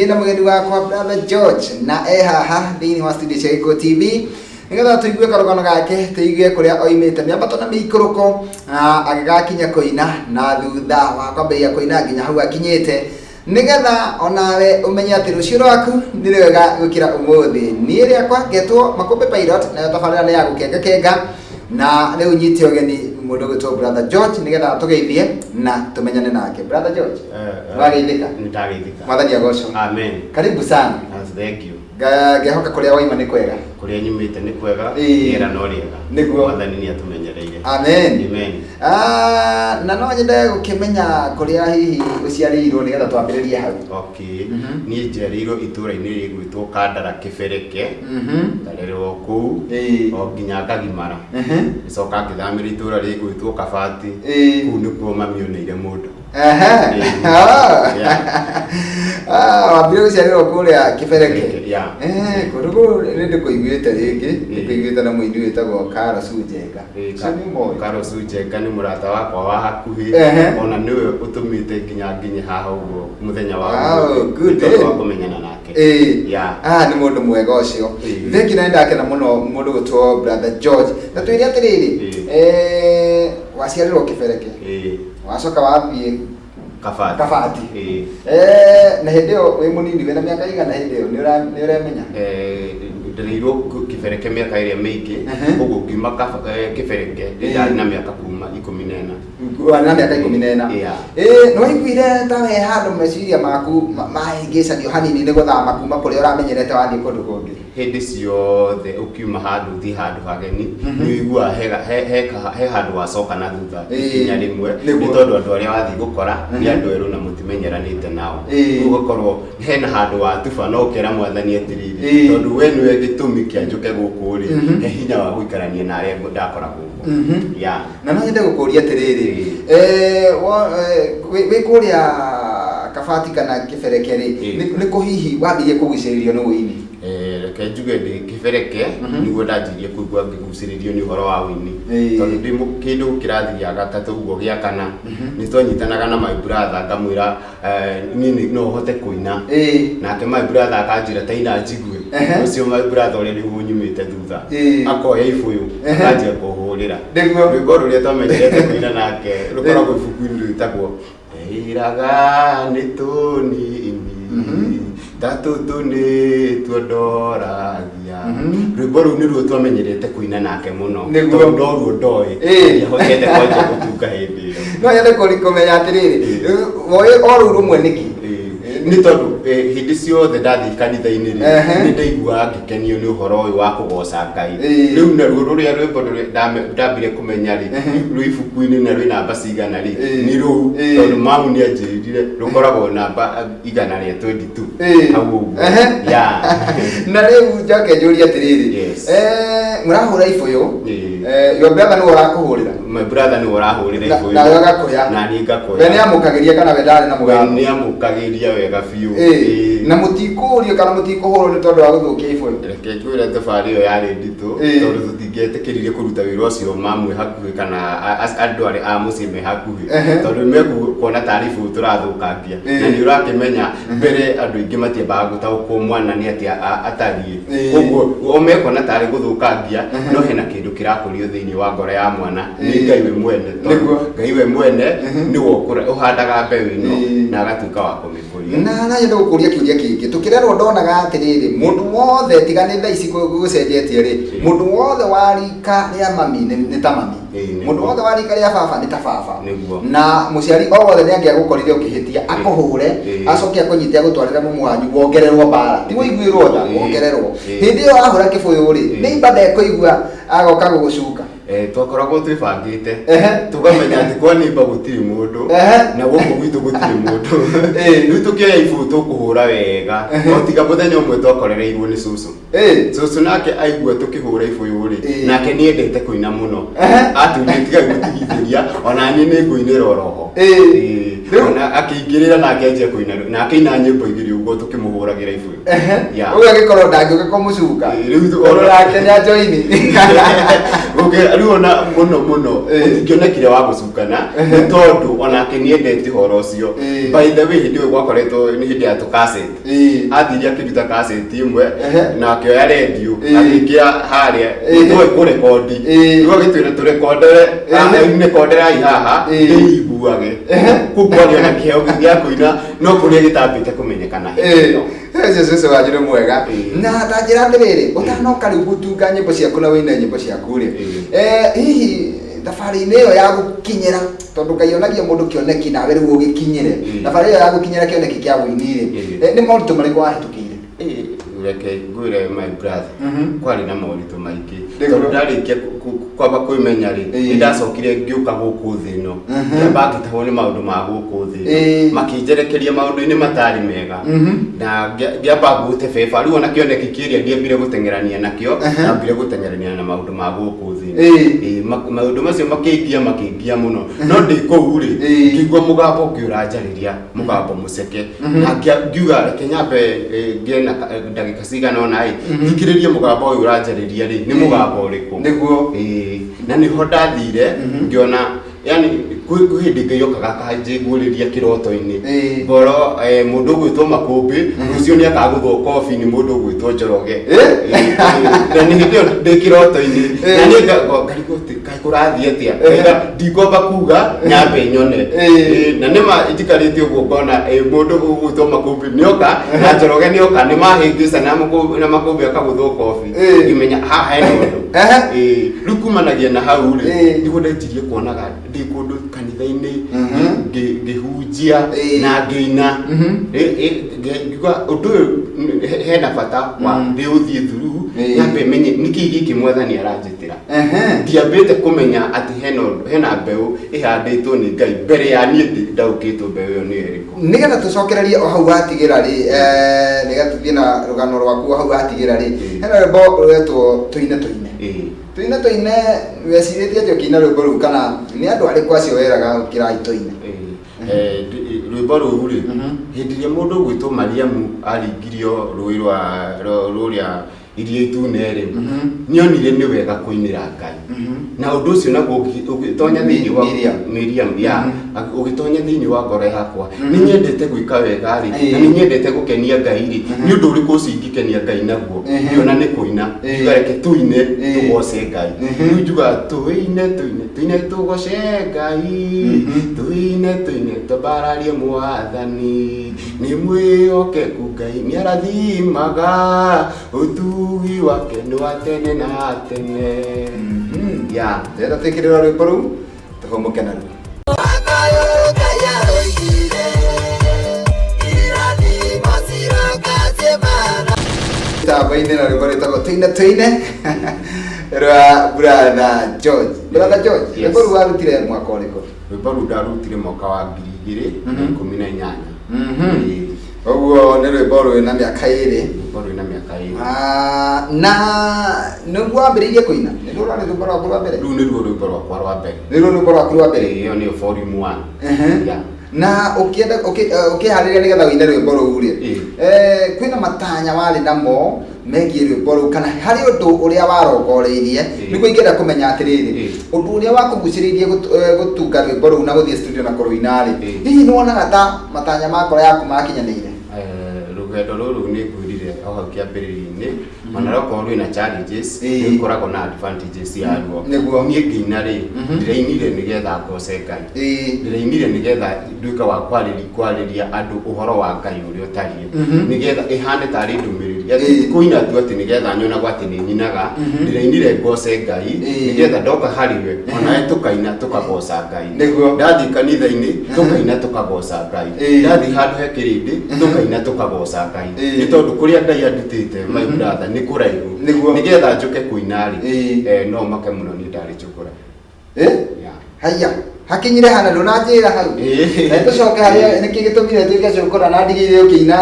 Ndĩna mũgeni wakwa Brother George na e haha thĩinĩ wa studio cia Gĩkũyũ TV nĩgetha tũigue karũgano gake, tũigue kũrĩa oimĩte, mĩambato na mĩikũrũko, agĩgakinya kũina na thutha wa kwambĩrĩria kũina nginya hau akinyĩte, nĩgetha onawe ũmenye atĩ rũciũ rwaku nĩ rwega gũkĩra ũmũthĩ. Niĩ rĩakwa ngetwo Makũmbĩ Pilot, nayo tabarĩra nĩ ya gũkengakenga, na rĩu nyite ũgeni mũndũ ũgwĩtwo Brother George nĩgetha atũgeithie na tũmenyane nake. Brother George, nĩwageithĩka? Nĩndageithĩka. Mwathani agocwo. Amen. Karibu sana. Thank you. Ngehoka kũrĩa waima nĩ kwega. Kũrĩa nyumĩte nĩ kwega. Ĩĩ. Rĩera no rĩega. Nĩguo. Mwathani nĩ atũmenyereire. Amen. Amen. Ah, na no nyende gũkĩmenya kũrĩa hihi ũciarĩirwo nĩgetha twambĩrĩrie hau. Okay. Niĩ njiarĩirwo itũũra-inĩ rĩgwĩtwo Kandara Kĩbereke. Ngarererwo kũu o nginya ngagimara. Ngĩcoka ngĩthamĩra itũũra rĩgwĩtwo Kabati. Kũu nĩkuo mami oneire mũndũ. Ehe. Ah. Ah, wambire gũciarĩrwo kũrĩa Kĩbereke. Yeah. Eh, kũndũ kũu nĩ ndĩkũiguĩte rĩngĩ, ndĩkũiguĩte na mũini wĩtagwo Carol Njenga. Ũcio nĩ ũmũĩ? Carol Njenga nĩ mũrata wakwa wa hakuhĩ. Ona nĩwe ũtũmĩte nginya nginye haha ũguo mũthenya wa Wow, ũmũthĩ. good, Nĩ tondũ wa eh. kũmenyana nake. Yeah. Ah, nĩ mũndũ mwega ũcio. Thengiũ na nĩndakena mũno mũndũ gwĩtwo Brother George. Na twĩre atĩrĩrĩ, waciarĩrwo Kĩbereke. Wacoka wathiĩ Kabati. Kabati. Ĩĩ. Na hĩndĩ ĩyo wĩ mũnini, wĩna mĩaka igana hĩndĩ ĩyo, nĩ ũremenya? Ndereirwo Kĩbereke mĩaka ĩrĩa mĩingĩ, koguo ngiuma Kĩbereke ndarĩ na mĩaka kuma 14. Warĩ na mĩaka 14. Yeah. Nĩ waiguire ta we handũ meciria maku mahĩngĩcanio hanini nĩ gũthama kuma kũrĩa ũramenyerete wathiĩ kũndũ kũngĩ? Hĩndĩ ciothe ũkiuma handũ ũthiĩ handũ hageni, nĩ ũiguaga he handũ wacoka na thutha ikinya rĩmwe, nĩ tondũ andũ arĩa wathiĩ gũkora nĩ andũ erũ na mũtimenyeranĩte nao. Rĩu ũgakorwo hena handũ watuba no ũkera Mwathani atĩrĩrĩ, tondũ we nĩwe gĩtũmi kĩa njũke gũkũ rĩ, he hinya wa gũikarania na arĩa ndakora gũkũ. Yeah. Na no nyende gũkũria atĩrĩrĩ, wĩ kũrĩa Kabati kana Kĩbereke rĩ, nĩ kũ hihi wambirie kũgucĩrĩrio nĩ ũini? Reke njuge ndĩ Kĩbereke nĩguo ndanjirie kũigua ngĩgucĩrĩrio nĩ ũhoro wa ũini. Tondũ ndĩ kĩndũ kĩrathi gĩa gatatũ ũguo gĩa kana, nĩ twanyitanaga na my brother ngamwĩra niĩ no hote kũina. Nake my brother akanjĩra ta ina njigue. Ũcio my brother ũrĩa rĩu ũnyumĩte thutha. Akoya ibũyũ, akanjia kũhũrĩra. Nĩguo. Rwĩmbo rũrĩa twamenyerete kũina nake rũkoragwo ibuku-inĩ rwĩtagwo Eiraga nĩ tũnini ta tũtũ nĩtuo ndoragia. Rwĩmbo rũu nĩruo twamenyerete kũina nake mũno. Nĩguo. Tondũ noruo ndoĩ. Ndiahotete kwanjia gũtunga hĩndĩ ĩyo. No nyende kũmenya atĩrĩrĩ, woĩ o rũu rũmwe nĩkĩ? Nĩ tondũ hĩndĩ ciothe ndathiĩ kanitha-inĩ rĩ, nĩ ndaiguaga ngĩkenio nĩ ũhoro ũyũ wa kũgoca Ngai. Rĩu naruo rũrĩa rwĩmbo rũrĩa ndambire kũmenya rĩ, rwĩ ibuku-inĩ na rwĩ namba cigana rĩ, nĩ rũu, tondũ mamu nĩ anjĩrire rũkoragwo namba 122. Hau ũguo. Yeah. Na rĩu njoke njũrie atĩrĩrĩ, Yes. Mũrahũra ibũyũ, your brother nĩwe ũrakũhũrĩra? My brother nĩwe ũrahũrĩra ibũyũ. Nawe ũgakũya. Na niĩ ngakũya. We nĩ amũkagĩria kana we ndarĩ na mũgambo? We nĩ amũkagĩria wega biũ. Na mũtikũrio kana mũtikũhũrwo nĩ tondũ wa gũthũkia ibũyũ? Reke ngwĩre thabarĩ ĩyo yarĩ nditũ, tondũ tũtingĩetĩkĩrire kũruta wĩra ũcio mamu e hakuhĩ kana andũ arĩa a mũciĩ me hakuhĩ, tondũ mekuona tarĩ ibũyũ tũrathũkangia. Na nĩ ũrakĩmenya mbere andũ aingĩ matiambaga gũtaũkwo mwana nĩ atĩa atariĩ. Koguo o mekuona tarĩ gũthũkangia, no hena kĩndũ kĩrakũrio thĩinĩ wa ngoro ya mwana nĩ Ngai we mwene. Tondũ Ngai we mwene nĩwe ũhandaga mbeũ ĩno na agatuĩka wa kũmĩkũria. Na no nyende gũkũria kĩũria kĩngĩ, tũkĩrerwo ndonaga atĩrĩrĩ, mũndũ wothe tiga nĩ thaa ici gũcenjetie rĩ, mũndũ wothe wa rika rĩa mami nĩ ta mami. Mũndũ wothe wa rika rĩa baba nĩ ta baba. Na mũciari o wothe nĩ angĩagũkorire ũkĩhĩtia, akũhũre, acoke akũnyite agũtwarĩre mũmũ wanyu, wongererwo mbara. Ti wũiguĩrwo tha, wongererwo. Hĩndĩ ĩyo wahũra kĩbũyũ rĩ, nĩ imba ndekũigua agoka gũgũcuka. Twakoragwo twĩbangĩte. Tũkamenya atĩ kwa neighbor gũtirĩ mũndũ, na gũkũ gwitũ gũtirĩ mũndũ. Rĩu tũkĩoya ibũyũ tũkũhũra wega. No tiga mũthenya ũmwe twakorereirwo nĩ cũcũ. Cũcũ nake aigua tũkĩhũra ibũyũ rĩ, nake nĩ endete kũina mũno. Atwĩrire tigai gũtigithĩria, ona niĩ nĩ ngũinĩra oroho. Ona akĩingĩrĩra na akĩanjia kũina na akĩina nyĩmbo igĩrĩ ũguo tũkĩmũhũragĩra ibũyũ. Yeah. Ũguo angĩkorwo ndangĩũka kũmũcuka. Rĩu Tondũ nake nĩ anjoini. Rĩu ona mũno mũno gũtingĩonekire wa gũcukana nĩ tondũ onake nĩ endete ũhoro ũcio. By the way, hĩndĩ ĩyo gwakoretwo nĩ hĩndĩ ya tũkaseti. Athire akĩruta kaseti ĩmwe na akĩoya rendio agĩkĩra harĩa tũĩ kũrekondi. Rĩu agĩtwĩra tũrekondere, rekonderai haha ndĩiguage. Kũu kwarĩ ona kĩheo gĩa kũina no kũrĩa gĩtambĩte kũmenyekana hĩndĩ ĩyo. Ũcio cũcũ wanyu nĩ mwega. Na ta njĩra atĩrĩrĩ, ũtanoka rĩu gũtunga nyĩmbo ciaku na wĩine nyĩmbo ciaku rĩ, hihi thabarĩ-inĩ ĩyo ya gũkinyĩra, tondũ Ngai onagia mũndũ kĩoneki nawe rĩu ũgĩkinyĩre, thabarĩ ĩyo ya gũkinyĩra kĩoneki kĩa ũini rĩ, nĩ moritũ marĩkũ wahĩtũkĩire? Reke ngwĩre, my brother, kwarĩ na moritũ maingĩ tondũ ndarĩkia kwamba kwĩmenya rĩ, nĩ ndacokire ngĩũka gũkũ thĩ ĩno, ngĩamba ngĩtahwo nĩ maũndũ ma gũkũ thĩ ĩno, makĩnjerekeria maũndũ-inĩ matarĩ mega na ngĩamba ngũte beba. Rĩu ona kĩoneki kĩrĩa ndiambire gũteng'erania nakĩo, ndambire gũteng'erania na maũndũ ma gũkũ thĩ ĩno. Maũndũ macio makĩngia mũno, no ndĩ kũu rĩ, ngĩigua mũgambo ũngĩ ũranjarĩria, mũgambo mũceke, na ngiuga reke nyambe ngĩe na ndagĩka cigana ũna ĩ thikĩrĩrie mũgambo ũyũ ũranjarĩria rĩ, nĩ mũgambo ũrĩkũ? Na nĩho ndathire ngĩona yani kwĩ hĩndĩ Ngai okaga akanjĩguũrĩria kĩroto-inĩ ngoro, mũndũ ũgwĩtwo Makũmbĩ rũciũ nĩ akagũthwo kobi nĩ mũndũ ũgwĩtwo Njoroge. Na nĩ hĩndĩ ĩyo ndĩ kĩroto-inĩ na niĩ ngarigwo atĩ kaĩ kũrathiĩ atĩa. Ngaiga ndikwamba kuga, nyambe nyone. Na nĩma njikarĩte ũguo ngona mũndũ ũgwĩtwo Makũmbĩ nĩoka na Njoroge nĩoka, nĩ mahĩngĩca na na Makũmbĩ akagũthwo kobi. Ngĩmenya haha hena ũndũ. Rĩu kumanagia na hau rĩ, nĩguo ndanjirie kuonaga ndĩ kũndũ kanitha-inĩ ngĩhunjia na ngĩina. Ngiuga ũndũ ũyũ hena bata wa ndĩũthiĩ through, nyambe menye nĩkĩ gĩkĩ Mwathani aranjĩtĩra. Ndiambĩte kũmenya atĩ hena mbeũ ĩhandĩtwo nĩ Ngai mbere ya niĩ ndaũkĩtwo mbeũ ĩyo nĩ ĩrĩkũ. Nĩgetha tũcokererie o hau watigĩra rĩ, nĩgetha tũthiĩ na rũgano rwaku o hau watigĩra rĩ, hena rwĩmbo rwetwo Tũine Tũine. Tũine Tũine, wecirĩtie atĩa ũkĩina rwĩmbo rũu, kana nĩ andũ arĩkũ acio weraga ũkĩrai tũine? Rwĩmbo rũu rĩ, hĩndĩ ĩrĩa mũndũ ũgwĩtwo Mariamu aringirio rũĩ rwa rũrĩa Iria Itune rĩ, nĩonire nĩ wega kũinĩra Ngai, na ũndũ ũcio naguo ũgĩtonya thĩinĩ wa Miriam. Miriam ya ũgĩtonya thĩinĩ wa ngoro yakwa. Nĩ nyendete gwĩka wega rĩ, na nĩ nyendete gũkenia Ngai rĩ, nĩ ũndũ ũrĩkũ ũcio ingĩkenia Ngai naguo? Ngĩona nĩ kũina. Ngiuga reke tũine tũgoce Ngai. Rĩu njugaga tũine tũine tũine tũgoce Ngai, tũine tũine twambararie Mwathani, nĩ mwĩhokeku Ngai, nĩ arathimaga, ũtugi wake nĩ wa tene na tene ya. Ndĩrenda twĩkĩrĩrwo rwĩmbo rũu tũhũmũke naruo. Mwaka yaroigire irathimo ciroka ciĩmana. Mitambo-inĩ na rwĩmbo rwĩtagwo Tũine Tũine rwa Brother George. Brother George, Yes. rwĩmbo rũu warutire mwaka ũrĩkũ? Rwĩmbo rũu ndarutire mwaka wa 2018. Ĩĩ. Ũguo nĩ rwĩmbo rwĩna mĩaka 2. Rwĩmbo rwĩna mĩaka 2. Ah, na nĩguo wambĩrĩirie kũina? Nĩruo rwarĩ rwĩmbo rwaku rwa mbere? Rũu nĩruo rwĩmbo rwakwa rwa mbere. Nĩruo rwĩmbo rwaku rwa mbere? Ĩĩ, ĩyo nĩyo volume 1. Yeah. Na ũkĩenda ũkĩharĩria nĩgetha ũine rwĩmbo rũu rĩ, kwĩna matanya warĩ namo megiĩ rwĩmbo rũu, kana harĩ ũndũ ũrĩa warongoreirie? Nĩguo ingĩenda kũmenya atĩrĩrĩ, ũndũ ũrĩa wakũgucĩrĩirie gũtunga rwĩmbo rũu na gũthiĩ studio na kũrũina rĩ, hihi nĩ wonaga ta matanya ma ngoro yaku makinyanĩire? Rũgendo rũrũ nĩ ngwĩrire o hau kĩambĩrĩria-inĩ, ona rokorwo rwĩna challenges, nĩ gũkoragwo na advantages yaruo. Niĩ ngĩina rĩ, ndĩrainire nĩgetha ngoce Ngai, ndĩrainire nĩgetha nduĩke wa kwarĩria andũ ũhoro wa Ngai ũrĩa ũtariĩ, nĩgetha ĩhane tarĩ ndũmĩrĩri. Ti kũina tu atĩ nĩgetha nyonagwo atĩ nĩ nyinaga. Ndĩrainire ngoce Ngai, nĩgetha ndoka harĩ we onawe tũkaina tũkagoca Ngai. Ndathiĩ kanitha-inĩ tũkaina tũkagoca Ngai, ndathiĩ handũ he kĩrĩndĩ tũkaina tũkagoca Ngai, nĩ tondũ kũrĩa Ngai andutĩte, my brother, nĩ kũraihu. Nĩgetha njũke kũina rĩ, no make mũno, niĩ ndarĩ njũkũra. Yeah. Haya, Hakinyire hana ndũnanjĩra hau. Ĩĩ. Na tũcoke harĩa nĩkĩ gĩtũmire tuĩke cũkũra na ndigĩire ũkĩina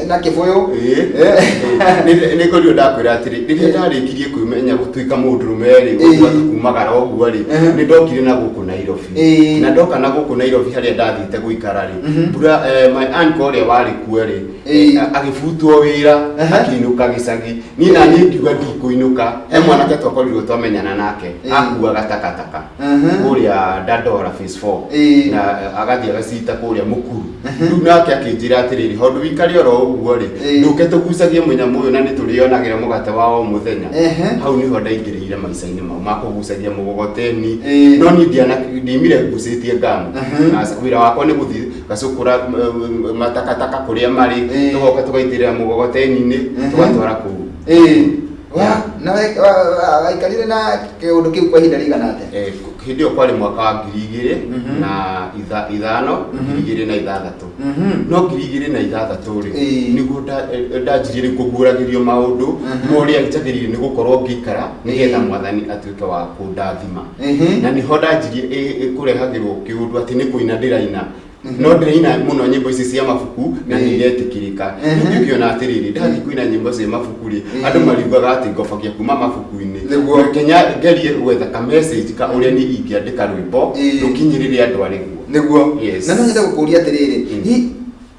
na kĩbũyũ. Nĩ korirwo ndakwĩra atĩrĩ, rĩrĩa ndarĩkirie kwĩmenya gũtuĩka mũndũrũme rĩ, gũtuĩka kumagara ũguo rĩ, nĩ ndokire na gũkũ Nairobi. Na ndoka na gũkũ Nairobi harĩa ndathiĩte gũikara rĩ, mbura my uncle ũrĩa warĩ kuo rĩ, agĩbutwo wĩra, akĩinũka gĩcagi. Niĩ na niĩ ngiuga ndikũinũka. He mwanake twakorirwo twamenyana nake, akuaga takataka kũrĩa Dandora phase 4, na agathiĩ agacita kũrĩa Mũkuru. Rĩu nake akĩnjĩra atĩrĩrĩ, hondũ wikare oro ũguo rĩ, ndũke tũgucagie mũnyamũ ũyũ na nĩ tũrĩonagĩra mũgate wa o mũthenya. Hau nĩho ndaingĩrĩire maica-inĩ mau ma kũgucagia mũgogoteni. No niĩ ndiaimire ngucĩtie ngamu. Na wĩra wakwa nĩ gũthiĩ gacũkũra matakataka kũrĩa marĩ, tũgoka tũgaitĩrĩra mũgogoteni-inĩ, tũgatwara kũu. Wa, na waikarire na kĩũndũ kĩu kwa ihinda rĩigana atĩa? Hĩndĩ ĩyo kwarĩ mwaka wa ngiri igĩrĩ na ithano, 2006. No 2006 rĩ, nĩguo ndanjirie rĩu kũguũragĩrio maũndũ ma ũrĩa njagĩrĩire nĩ gũkorwo ngĩikara nĩgetha Mwathani atuĩke wa kũndathima. Na nĩho ndanjirie kũrehagĩrwo kĩũndũ atĩ nĩ kũina ndĩraina, no ndĩraina mũno nyĩmbo ici cia mabuku na nĩ iretĩkĩrĩka. Ningĩ ũkĩona atĩrĩrĩ, ndathiĩ kũina nyĩmbo cia mabuku rĩ, andũ mariugaga atĩ ngobagia kuma mabuku-inĩ. Reke ngerie gwetha ka message ka ũrĩa niĩ ingĩandĩka rwĩmbo rũkinyĩrĩre andũ arĩguo. Na no nyende gũkũria atĩrĩrĩ,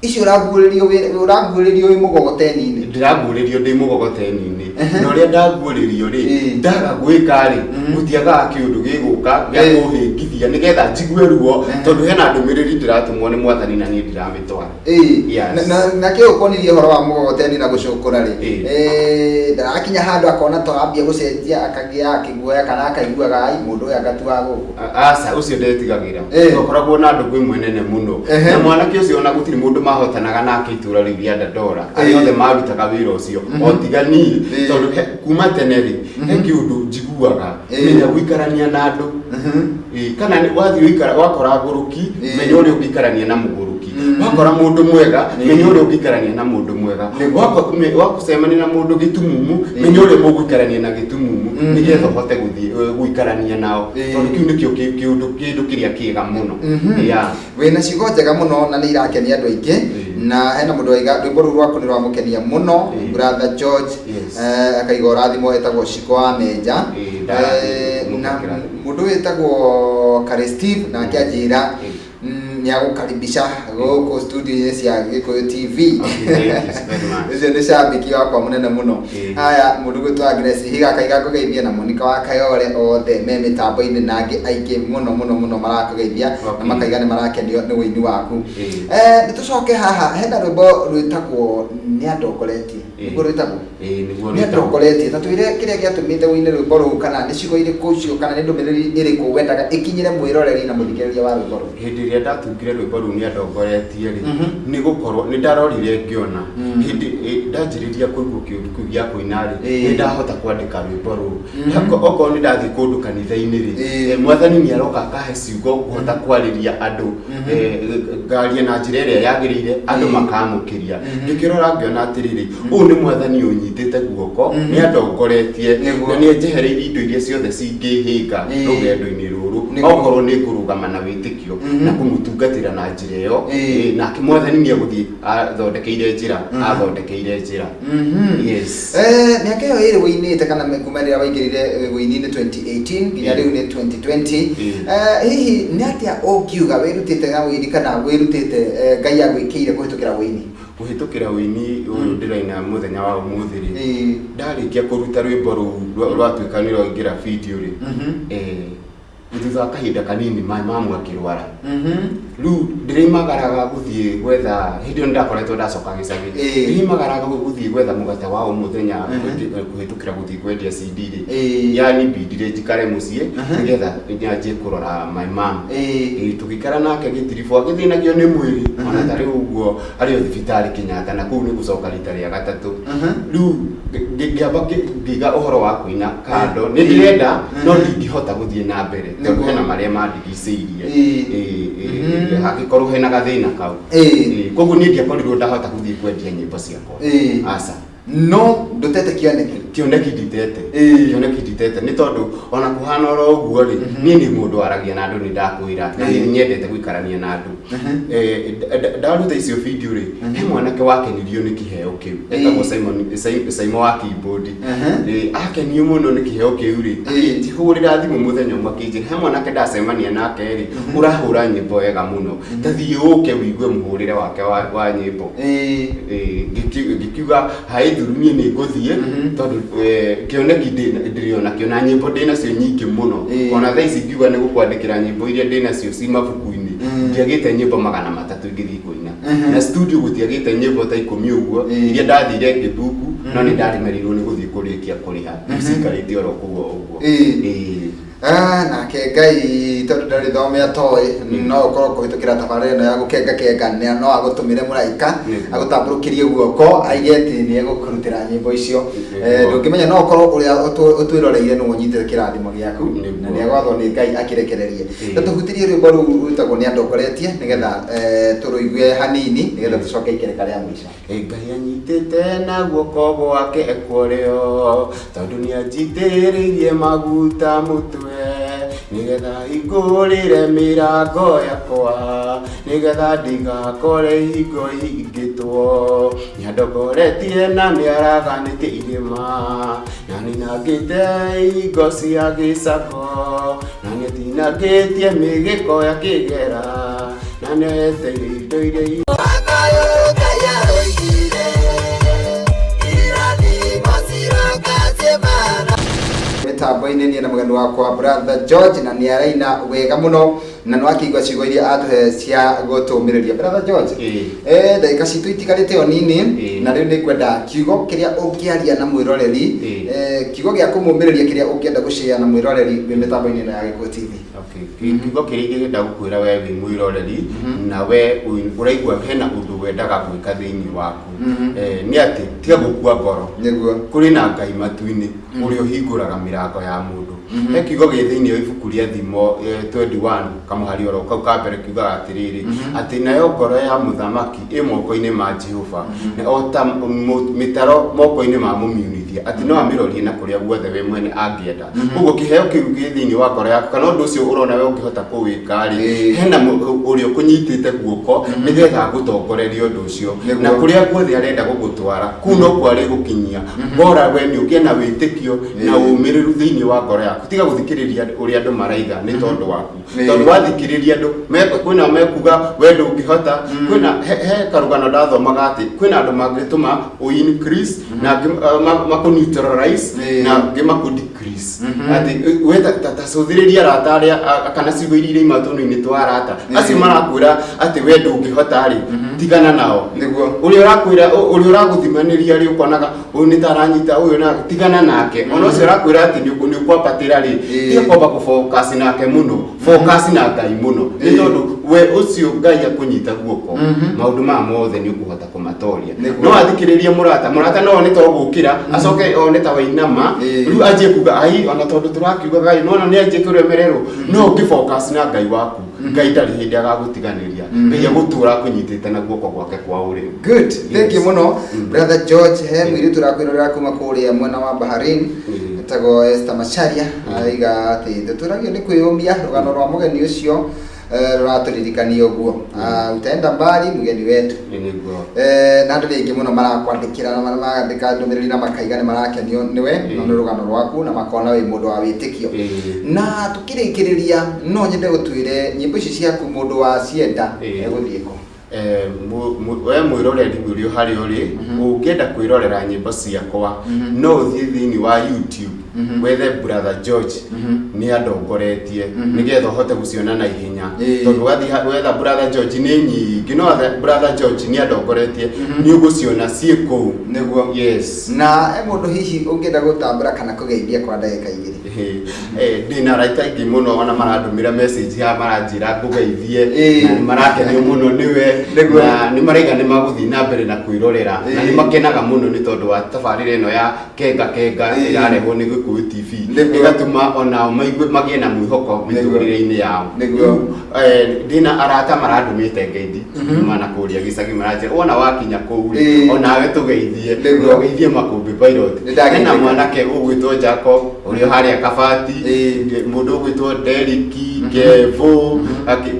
icio ũraguũrĩrio ũraguũrĩrio wĩ mũgogoteni-inĩ? Ndĩraguũrĩrio ndĩ mũgogoteni-inĩ, na ũrĩa ndaguũrĩrio rĩ, ndaga gwĩka rĩ, gũtiagaga kĩũndũ gĩgũka gĩa kũhĩngithia nĩgetha njigue ruo, tondũ hena ndũmĩrĩri ndĩratũmwo nĩ Mwathani na niĩ ndiramĩtwara. Yes. Na kĩo ũkonirie ũhoro wa mũgogoteni na gũcũkũra rĩ, ndarakinya handũ akona ta wambia gũcenjia, akagĩa akĩguoya kana akaiguaga ai mũndũ ũyũ angatuaga gũkũ? Aca, ũcio ndetigagĩra. Twakoragwo na ndũgũ ĩmwe nene mũno na mwanake ũcio, ona gũtirĩ mũndũ mahotanaga nake itũra rĩu rĩa Dandora, arĩa othe marutaga wĩra ũcio o tiga niĩ, tondũ kuma tene rĩ, he kĩũndũ njiguaga, menya gũikarania na andũ. Kana wathiĩ ũikara wakora ngũrũki, menya ũrĩa ũngĩikarania na mũgũrũki. Wakora mũndũ mwega, menya ũrĩa ũngĩikarania na mũndũ mwega. Wakucemania na mũndũ gĩtumumu, menya ũrĩa mũgũikarania na gĩtumumu, nĩgetha ũhote gũthiĩ gũikarania nao, tondũ kĩu nĩkĩo kĩũndũ kĩndũ kĩrĩa kĩega mũno. Yeah. Wĩna ciugo njega mũno na nĩ irakenia andũ aingĩ, na hena mũndũ waiga rwĩmbo rũu rwaku nĩ rwamũkenia mũno, brother George. Akaiga ũrathimo, etagwo Ciko wa Menja. Na mũndũ wĩtagwo Kare Steve nake anjĩra nĩ agũkaribisha gũkũ studio-inĩ cia Gĩkũyũ TV. Okay, thank you very much. Ũcio nĩ cambĩki wakwa mũnene mũno. Haya, mũndũ gwĩtwo Agnes Higa akaiga ngũgeithia, na Monica wa Kayore, othe me mĩtambo-inĩ na angĩ aingĩ mũno mũno mũno marakũgeithia na makaiga nĩ marakenio nĩ ũini waku. Nĩ tũcoke haha, hena rwĩmbo rwĩtagwo Nĩ Andongoretie, nĩguo rwĩtagwo? Ĩĩ, nĩguo Nĩ rwĩtagwo. Andongoretie. Ta twĩre kĩrĩa gĩatũmĩte ũine rwĩmbo rũu, kana nĩ ciugo irĩkũ icio, kana nĩ ndũmĩrĩri ĩrĩkũ wendaga ĩkinyĩre mwĩroreri na mũthikĩrĩria wa rwĩmbo rũu? Hĩndĩ ĩrĩa ndatungire rwĩmbo rũu Nĩ Andongoretie rĩ, nĩ gũkorwo nĩ ndarorire ngĩona hĩndĩ ndanjĩrĩria kũigua kĩũndũ kĩu gĩa kũina rĩ, nĩ ndahota kwandĩka rwĩmbo rũu. Okorwo nĩ ndathiĩ kũndũ kanitha-inĩ rĩ, Mwathani nĩ aroka akahe ciugo ngũhota kwarĩria andũ, ngaria na njĩra ĩrĩa yagĩrĩire, andũ makamũkĩria. Ngĩkĩrora ngĩona atĩrĩrĩ, ũyũ nĩ Mwathani ũnyitĩte guoko, nĩ andongoretie na nĩ anjehereirie indo iria ciothe cingĩhĩnga rũgendo-inĩ rũrũ, okorwo nĩ ngũrũgama na wĩtĩkio na kũmũtungatĩra na njĩra ĩyo. Nake Mwathani nĩ egũthiĩ athondekeire njĩra, athondekeire njĩra. Yes. Mĩaka ĩyo ĩrĩ wĩinĩte, kana kuma rĩrĩa waingĩrire wĩini-inĩ 2018 nginya rĩu nĩ 2020, hihi nĩ atĩa ũngiuga wĩrutĩte na wĩini, kana wĩrutĩte Ngai agwĩkĩire kũhĩtũkĩra wĩini? Kũhĩtũkĩra wĩini ũyũ ndĩraina mũthenya wa ũmũthĩ rĩ, ndarĩkia kũruta rwĩmbo rũu rwatuĩka nĩ rwaingĩra video rĩ, thutha wa kahinda kanini mamu akĩrwara. Rĩu ndĩrĩimagaraga gũthiĩ gwetha, hĩndĩ ĩyo nĩndakoretwo ndacoka gĩcagi, ndĩrĩimagaraga gũthiĩ gwetha mũgate wa o mũthenya kũhĩtũkĩra gũthiĩ kwendia CD rĩ, yani bindire njikare mũciĩ nĩgetha nyanjie kũrora my mom. Tũgĩikara nake gĩtiribũ agĩthĩnagio nĩ mwĩrĩ, ona ta rĩu ũguo arĩ o thibitarĩ Kenyatta, na kũu nĩ gũcoka rita rĩa gatatũ. Rĩu ngĩamba ngĩiga ũhoro wa kũina kando, nĩ ndĩrenda no ndingĩhota gũthiĩ na mbere tondũ hena marĩa mandigicĩirie. Ĩĩ, hangĩkorwo hena gathĩna kau. Koguo niĩ ndiakorirwo ndahota gũthiĩ kwendia nyĩmbo ciakwa. Aca. No ndũtete kĩoneki? Kĩoneki nditete. Kĩoneki nditete nĩ tondũ ona kũhana oro ũguo rĩ, niĩ nĩ mũndũ waragia na andũ, nĩ ndakwĩra, na nĩ nyendete gũikarania na andũ. Ndaruta icio video rĩ, he mwanake wakenirio nĩ kĩheo kĩu etagwo Simon, Simon wa keyboard. Akenio mũno nĩ kĩheo kĩu rĩ, akĩnjihũrĩra thimũ mũthenya ũmwe akĩnjĩra he mwanake ndacemania nake rĩ, ũrahũra nyĩmbo wega mũno, ta thiĩ ũke ũigue mũhũrĩre wake wa nyĩmbo. Ngĩkiuga haĩ thuru, niĩ nĩ ngũthiĩ, tondũ kĩoneki ndĩrĩ o nakĩo, na nyĩmbo ndĩ nacio nyingĩ mũno. Ona thaa ici ngiuga nĩ gũkwandĩkĩra nyĩmbo iria ndĩ nacio ci mabuku-inĩ, ndiagĩte nyĩmbo 300 ingĩthiĩ kũina. Na studio gũtiagĩte nyĩmbo ta 10 ũguo iria ndathire ngĩbuku, no nĩ ndaremereirwo nĩ gũthiĩ kũrĩkia kũrĩha, rĩu cikarĩte oro kũu o ũguo. Ah, nake Ngai tondũ ndarĩ thome atoĩ, no ũkorwo kũhĩtũkĩra tabarĩra ĩno ya gũkenga kenga no agũtũmĩre mũraika agũtambũrũkĩrie guoko aige atĩ nĩ egũkũrutĩra nyĩmbo icio. Ndũngĩmenya, no ũkorwo ũrĩa ũtwĩroreire nĩwe ũnyitĩte kĩrathimo gĩaku na nĩ egwathwo nĩ Ngai akĩrekererie. Na tũhutĩrie rwĩmbo rũu rwĩtagwo "Nĩ Andongoretie" nĩgetha tũrũigue hanini, nĩgetha tũcoke ikereka rĩa mũico. Ngai anyitĩte na guoko gwake kũrĩo, tondũ nĩ anjitĩrĩirie maguta mũtwe, nĩgetha hingũrĩre mĩrango yakwa, nĩgetha ndigakore hingo hingĩtwo. Nĩ andongoretie na nĩ araganĩtie irĩma, na nĩnangĩte ihingo cia gĩcango, na nĩatinangĩtie mĩgĩko ya kĩgera, na nĩahete indo iria Mwaka Ngai aroigire, irathimo ciroka ciĩmana. Mĩtambo-inĩ niĩ na mũgeni wakwa brother George, na nĩ araina wega mũno, na nĩ wakĩigua ciugo iria atũhe cia gũtũmĩrĩria. Brother George, ndagĩka citũ itigarĩte o nini, na rĩu nĩ ngwenda kiugo kĩrĩa ũngĩaria na mwĩroreri, kiugo gĩa kũmũmĩrĩria kĩrĩa ũngĩenda gũshare na mwĩroreri wĩ mĩtambo-inĩ ĩno ya Gĩkũyũ TV. Okay. Kiugo kĩrĩa ingĩenda gũkwĩra we wĩ mwĩroreri na we ũraigua hena ũndũ wendaga gwĩka thĩinĩ waku, nĩ atĩ tiga gũkua ngoro. Kũrĩ na Ngai matu-inĩ ũrĩa ũhingũraga mĩrango ya mũndũ. He kiugo gĩ thĩinĩ wa ibuku rĩa Thimo 21 kamũhari oro kau ka mbere kiugaga atĩrĩrĩ, atĩ nayo ngoro ya mũthamaki ĩ moko-inĩ ma Jehova, na o ta mĩtaro moko-inĩ ma mũmiunithia, atĩ no amĩrorie na kũrĩa guothe we mwene angĩenda. Koguo kĩheo kĩu gĩ thĩinĩ wa ngoro yaku, kana ũndũ ũcio ũrona we ũngĩhota kũwĩka rĩ, hena ũrĩa ũkũnyitĩte guoko nĩgetha agũtongorerie ũndũ ũcio, na kũrĩa guothe arenda gũgũtwara kũu no kwarĩ gũkinyia. Bora we nĩ ũgĩe na wĩtĩkio na ũmĩrĩru thĩinĩ wa ngoro yaku. Tiga gũthikĩrĩria ũrĩa andũ maraiga nĩ tondũ waku, tondũ wathikĩrĩria andũ kwĩna mekuga we ndũngĩhota. Kwĩna he karũgano ndathomaga atĩ kwĩna andũ mangĩtũma ũ increase na angĩ makũ neutralize na angĩ makũ decrease, atĩ we ta cũthĩrĩria arata arĩa kana ciugo iria iraima tũnua-inĩ twa arata acio marakwĩra atĩ we ndũngĩhota rĩ, tigana nao. Ũrĩa ũrakwĩra, ũrĩa ũragũthimanĩria rĩ, ũkonaga ũyũ nĩ ta aranyita ũyũ, na tigana nake. Ona ũcio ũrakwĩra atĩ nĩ ũkwambatĩra rĩ, tiga kwamba kũ-focus nake mũno, focus na Ngai mũno, nĩ tondũ we ũcio Ngai akũnyita guoko, maũndũ maya mothe nĩ ũkũhota kũmatoria. No athikĩrĩria mũrata, mũrata no one to gũkĩra acoke one ta wainama, rĩu anjie kuga ai, ona tondũ tũrakiugaga ĩ nona nĩ anjie kũremererwo. No ũngĩ focus na Ngai waku, Ngai ndarĩ hĩndĩ agagũtiganĩria. Ngai agũtũra akũnyitĩte na guoko gwake kwa ũrĩo. Good, thank you mũno, brother George. He mũirĩtu ũrakwĩrorera kuma kũrĩa mwena wa Bahrain, etagwo Esther Macharia, araiga atĩ tũtũragio nĩ kwĩyũmia. Rũgano rwa mũgeni ũcio rũratũririkania ũguo. Ah, utaenda mbali mgeni wetu. Na andũ rĩngĩ mũno marakwandĩkĩra na marandĩka ndũmĩrĩri na makaiga nĩ marakenio nĩwe na nĩ rũgano rwaku, na makona wĩ mũndũ wa wĩtĩkio. Na tũkĩrĩkĩrĩria, no nyende gũtwĩre nyĩmbo ici ciaku, mũndũ wacienda egũthiĩ kũ? We mwĩroreri ũrĩ harĩa ũrĩ, ũngĩenda kwĩrorera nyĩmbo ciakwa, no ũthiĩ thĩinĩ wa YouTube, wethe Brother George "Nĩ Andongoretie", nĩgetha ũhote gũciona na ihenya, tondũ wathiĩ wetha Brother George nĩ nyingĩ, no wetha Brother George "Nĩ Andongoretie" nĩ ũgũciona ciĩ kũu. Yes. Na he mũndũ hihi ũngĩenda gũtambũra kana kũgeithia kwa ndagĩka 2? Ĩhĩ. Ndĩna arata aingĩ mũno ona marandũmĩra message haha maranjĩra ngũgeithie, na nĩ marakenio mũno nĩwe, na nĩ maraiga nĩ magũthiĩ na mbere na kwĩrorera, na nĩ makenaga mũno nĩ tondũ wa tabarĩra ĩno ya Kenga Kenga ĩrarehwo nĩ Gĩkũyũ TV, ĩgatũma onao maigue magĩe na mwĩhoko mĩtũrĩre-inĩ yao. Rĩu, ndĩna arata marandũmĩte ngeithi kuma na kũrĩa gĩcagi, maranjĩra wona wakinya kũu rĩ, onawe tũgeithie, na ũgeithie Makũmbĩ Pilot. Nĩndageithĩka. Hena mwanake ũgwĩtwo Jacob ũrĩa harĩa Kabati, mũndũ ũgwĩtwo Deriki, Kevo,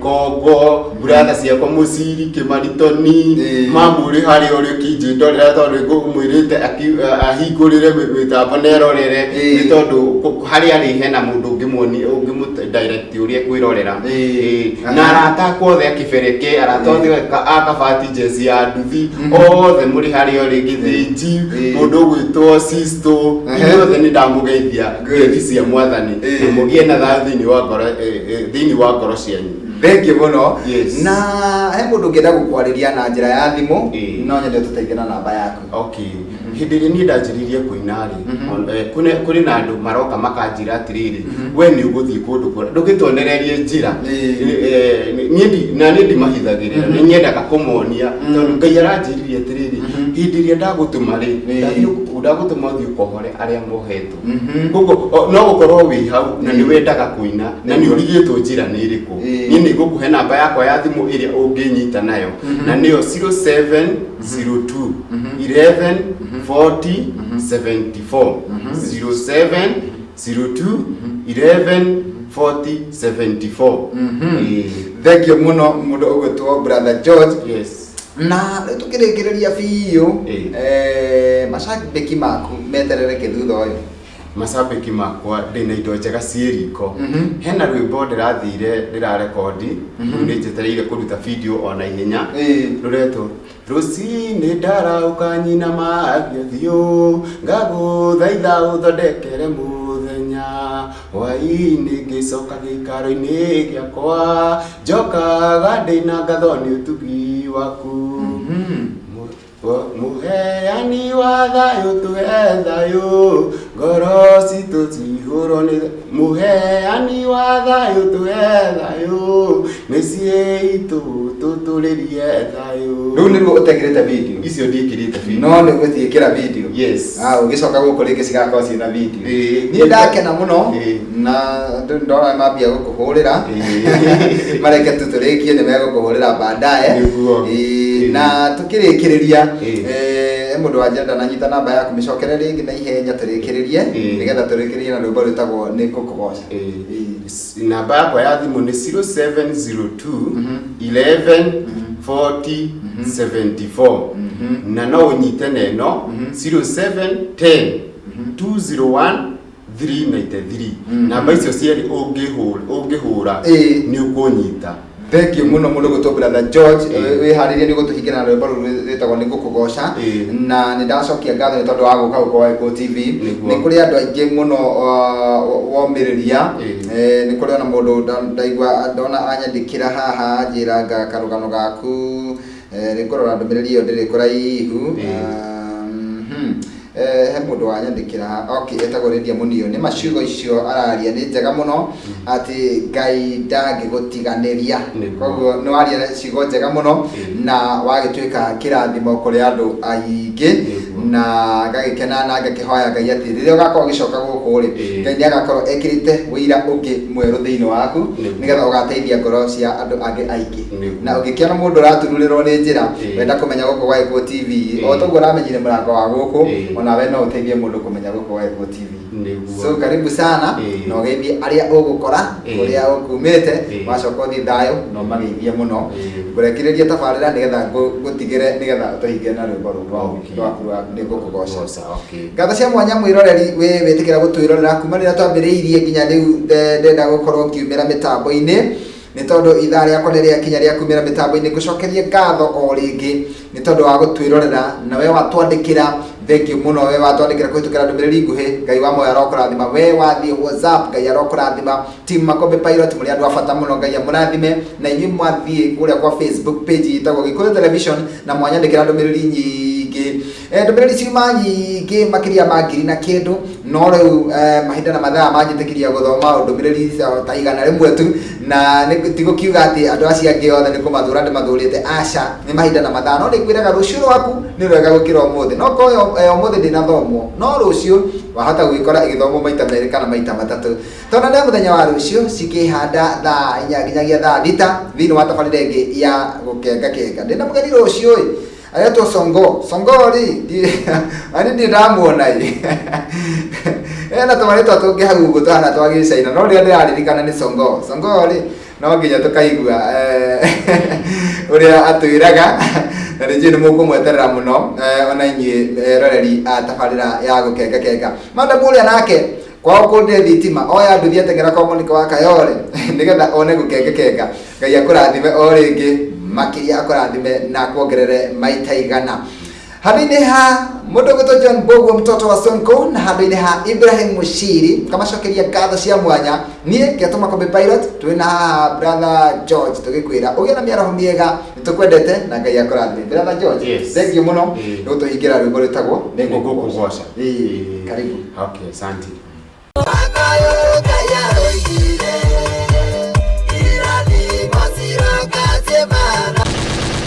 Kongo, brother ciakwa Mũciri, Kĩmaritoni, mamu ũrĩ harĩa ũrĩ ũkĩnjĩ ndorera tondũ ngũmwĩrĩte ahingũrĩre mĩtambo na erorere, nĩ tondũ harĩa arĩ hena mũndũ ũngĩmuonia, ũngĩmũ direct ũrĩa ekwĩrorera. Na arata akwa othe a Kĩbereke, arata othe a Kabati, jeci ya nduthi, othe mũrĩ harĩa ũrĩ Gĩthĩnji, mũndũ ũgwĩtwo Sisto, inyuothe nĩ ndamũgeithia ngeithi cia Mwathani, na mũgĩe na thayũ thĩinĩ wa ngoro, thĩinĩ wa ngoro cianyu. Thengiũ mũno. Yes. Na he mũndũ ũngĩenda gũkwarĩria na njĩra ya thimũ, no nyende ũtũteithie na namba yaku. Okay. Hĩndĩ ĩrĩa niĩ ndanjĩrĩirie kũina rĩ, kũrĩ na andũ maroka makanjĩra atĩrĩrĩ, we nĩ ũgũthiĩ kũndũ kũrĩa, ndũgĩtuonererie njĩra. Niĩ na niĩ ndimahithagĩrĩra, nĩ nyendaga kũmonia, tondũ Ngai aranjĩrire atĩrĩrĩ, hĩndĩ ĩrĩa ndagũtũma rĩ, ndagũtũma ũthiĩ ũkohore arĩa mohetwo. Koguo no gũkorwo wĩ hau na nĩ wendaga kũina na nĩ ũrigĩtwo njĩra nĩ ĩrĩkũ, niĩ nĩ ngũkũhe namba yakwa ya thimũ ĩrĩa ũngĩnyita nayo, na nĩyo 0702 11 40 74, 0702 11 40 74. Thengiũ mũno mũndũ ũgwĩtwo Brother George. Yes. Na rĩu tũkĩrĩkĩrĩria biũ, macambĩki maku meterere kĩ thutha ũyũ? Macambĩki makwa, ndĩna indo njega ciĩ riko. Hena rwĩmbo ndĩrathire ndĩrarekondi, rĩu nĩ njetereire kũruta video ona ihenya, rũretwo Rũcinĩ ndarauka nyina magĩthiũ, ngagũthaitha ũthondekere mũthenya, hwaĩ-inĩ ngĩcoka gĩikaro-inĩ gĩakwa, njokaga ndĩna ngatho nĩ ũtugi waku. Mũheani wa thayũ tũhe thayũ, ngoro citũ cihũrwo nĩ, mũheani wa thayũ tũhe thayũ, mĩciĩ itũ tũtũrĩrie thayũ. Rĩu nĩruo ũtekĩrĩte video? Icio ndiĩkĩrĩte video. No nĩ ũgũciĩkĩra video? Yes. Ah, ũgĩcoka gũkũ rĩngĩ cigakorwo ciĩna video. Ĩĩ. Niĩ ndakena mũno, na andũ ndona mambia gũkũhũrĩra, mareke tu tũrĩkie, nĩ megũkũhũrĩra baadaye. Na tũkĩrĩkĩrĩria, mũndũ wa njenda nanyita namba yaku, mĩcokere rĩngĩ na ihenya tũrĩkĩrĩrie, nĩgetha tũrĩkĩrĩrie na rwĩmbo rwĩtagwo nĩ ngũkũgoca. Namba yakwa ya thimũ nĩ 0702 11 40 74, na no ũnyite na ĩno 0710 201 393. Namba icio cierĩ ũngĩhũra, nĩ ũkũnyita. Thengiũ mũno mũndũ gwĩtwo Brother George. Wĩharĩrie nĩ gũtũhingĩra na rwĩmbo rũrũ rwĩtagwo nĩ ngũkũgoca. Na nĩ ndacokia ngatho nĩ tondũ wa gũka gũkũ wa Gĩkũyũ TV. Nĩ kũrĩ andũ aingĩ mũno womĩrĩria. Nĩ kũrĩ ona mũndũ ndaigua ndona anyandĩkĩra haha anjĩra nga karũgano gaku, nĩ ngũrora ndũmĩrĩri ĩyo ndĩrĩ kũraihu. He mũndũ wanyandĩkĩra, okay, etagwo Lydia Munio, nĩ maciugo icio araria nĩ njega mũno, atĩ Ngai ndangĩgũtiganĩria. Koguo nĩ waria ciugo njega mũno, na wagĩtuĩka kĩrathimo kũrĩ andũ aingĩ, na ngagĩkena na ngakĩhoya Ngai atĩ rĩrĩa ũgakorwo ũgĩcoka gũkũ rĩ, Ngai nĩ agakorwo ekĩrĩte ũira ũngĩ mwerũ thĩinĩ waku, nĩgetha ũgateithia ngoro cia andũ angĩ aingĩ. Na ũngĩkĩona mũndũ ũratururĩrwo nĩ njĩra, wenda kũmenya gũkũ gwa Gĩkũyũ TV, o toguo ũramenyire mũrango wa gũkũ, onawe no ũteithie mũndũ kũmenya gũkũ gwa Gĩkũyũ TV. So karibu sana, na ũgeithie arĩa ũgũkora kũrĩa ũkumĩte, wacoka ũthiĩ thayũ na ũmageithie mũno. Ngũrekererie tabarĩra nĩgetha ngũtigĩre nĩgetha ũtũhinge na rwĩmbo rũu rwaku rwa nĩ ngũkũgoca. Ngatho cia mwanya mwĩroreri wĩ wĩtĩkĩra gũtwĩrorera kuma rĩrĩa twambĩrĩirie nginya rĩu, ndenda gũkorwo ngiumĩra mĩtambo-inĩ, nĩ tondũ ithaa rĩakwa nĩ rĩakinya rĩa kumĩra mĩtambo-inĩ. Ngũcokerie ngatho o rĩngĩ nĩ tondũ wa gũtwĩrorera, na we watwandĩkĩra, thengiũ mũno. We watwandĩkĩra kũhĩtũkĩra ndũmĩrĩri nguhĩ, Ngai wa muoyo arokũrathima. We wathiĩ WhatsApp, Ngai arokũrathima. Team Makombe Pilot, mũrĩ andũ a bata mũno, Ngai amũrathime. Na inyuĩ mwathiĩ kũrĩa kwa Facebook page ĩtagwo Gĩkũyũ Television na mwanyandĩkĩra ndũmĩrĩri nyingĩ. Ndũmĩrĩri ciuma nyingĩ makĩria ma ngiri na kĩndũ, no rĩu mahinda na mathaa manjĩtĩkĩria gũthoma ndũmĩrĩri ta 100 tu, na ti gũkiuga atĩ andũ acio angĩ othe nĩ kũmathũra ndĩmathũrĩte, aca, nĩ mahinda na mathaa. No nĩngwĩraga rũciũ rwaku nĩ rwega gũkĩra ũmũthĩ. No korwo ũmũthĩ ndĩnathomwo, no rũciũ wahota gwĩkora ĩgĩthomwo maita merĩ kana maita matatũ. Tonane mũthenya wa rũciũ cikĩhanda thaa 4 nginyagia thaa 6 thĩinĩ wa tabarĩra ĩngĩ ya gũkenga kenga. Ndĩna mũgeni rũciũ ĩ, aretwo Songo. Songo rĩ, ani ndirĩ ndamuona ĩ. Ena tũmarĩtwa tũngĩ hau ũguo tũhana twa gĩcaina, no rĩrĩa ndĩraririkana nĩ Songo. Songo rĩ, no nginya tũkaigua ũrĩa atwĩraga, na nĩ njũĩ nĩ mũkũmweterera mũno ona inyuĩ eroreri a tabarĩra ya gũkenga kenga. Madam ũrĩa nake kwao kũndĩ thitima oya nduthi ateng'era kwa Monica wa Kayore nĩgetha one gũkengekenga. Ngai akũrathime o rĩngĩ makĩria, akũrathime na akuongerere maita igana. Handũ-inĩ ha mũndũ ũgwĩtwo John Boguo mtoto wa Sonko, na handũ-inĩ ha Ibrahim Mushiri, ngamacokeria ngatho cia mwanya. Niĩ ngetwo Makombe Pilot, twĩna haha brother George, tũgĩkwĩra ũgĩe na mĩaraho mĩega, nĩtũkwendete na Ngai akũrathime. Brother George, Yes. thank you mũno. Nĩ gũtũhingĩra rwĩmbo rwĩtagwo Nĩngũkũgoca. Ĩĩ, karibu. Okay, asante. Mwaka ũyũ Ngai aroigire.